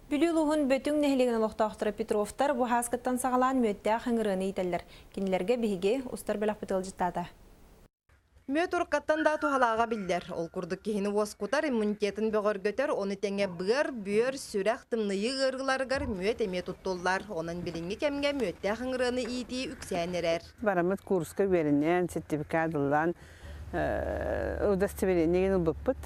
Бүлүү улууһун Бөтүҥ нэһилиэгин олохтоохторо Петровтар бу һааскыттан саҕалаан мүөттээх ыҥырыаны иитэллэр. Кинилэргэ биһиги устар бөлөхпүт ыалдьыттаата. Мүөт уруккаттан да туһалааҕа биллэр. Ол курдук киһини уоскутар, иммунитетын бөҕөргөтөр, ону тэҥэ быар, бүөр, сүрэх, тымныйыы ыарыыларыгар мүөт эмиэ туттуллар. Онон билиҥҥи кэмҥэ мүөттээх ыҥырыаны иитии үксээн эрэр. Бараммыт курска үөрэнэн, сертификат ылан, удостоверение ылбыппыт.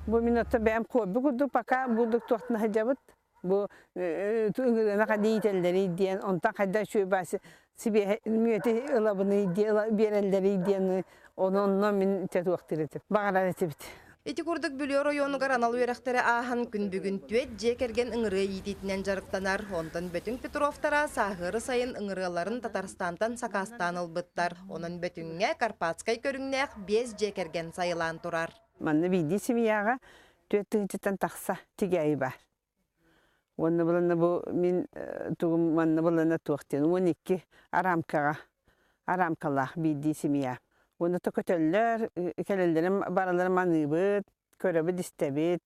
Бу мин оттон бэйэм хобби курдук пока бурдук туохтана сылдьабыт. Бу ыҥырыаны хайда иитэллэрий диэн, онтон хайда үчүгэй баасы сибиэһэ мүөтү ылабыный диэн биэрэллэрий диэн ону онно мин туохтуур этим. Баҕарар этибит. Ити курдук Бүлүү оройуонугар анал үөрэхтэри ааһан күн бүгүн түөрт дьиэ кэргэн ыҥырыа иитиитинэн дьарыктанар. Онтон Бөтүҥ Петровтара сааһыары сайын ыҥырыаларын Татарстантан сакаастаан ылбыттар. Онон Бөтүҥҥэ Карпатскай көрүҥнээх биэс дьиэ кэргэн сайылаан турар. Манна биирдии семьяҕа 4 тыһыынчаттан тахса тигээйи баар. Уонна буланна бу мин тугум манна буланна туох диэн 12 арамкаҕа арамкалаах биирдии семья. Уонна то көтөллөр, кэлэллэрин бараларын маныыбыт, көрөбүт истэбит.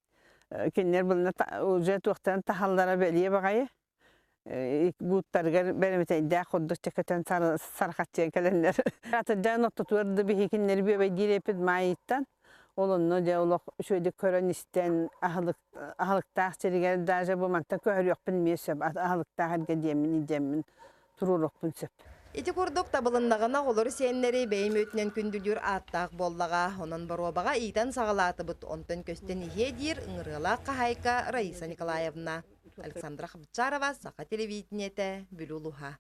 Кинилэр буланна уже туохтан таһаллара бэлиэ баҕайы. Бууттарыгар бэрэмэтэйдээх курдук чөкөтөн сархаччыйан кэлэннэр. Атырдьаан оттотугар да биһикиннэри бүөбэйдиир эппит маайыттан. Ол онно дьэ олох үчүгэйдик көрөн-истэн аһылык аһылыктаах сиригэр даже бу мантан көһөрүөхпүн эмиэ сөп аһылыктаах эргэ диэммин идиэммин туруоруохпун сөп. Ити курдук табылыннаҕына оҕолору сиэннэри бэйэм өтүнэн күндүлүүр ааттаах буоллаҕа. Онон боруобаҕа иитэн саҕалаатыбыт, онтон көстөн иһиэ диир ыҥырыалаах хаһаайка Раиса Николаевна. Александра Хабчарова, Саха телевидениетэ, Бүлүү улууһа.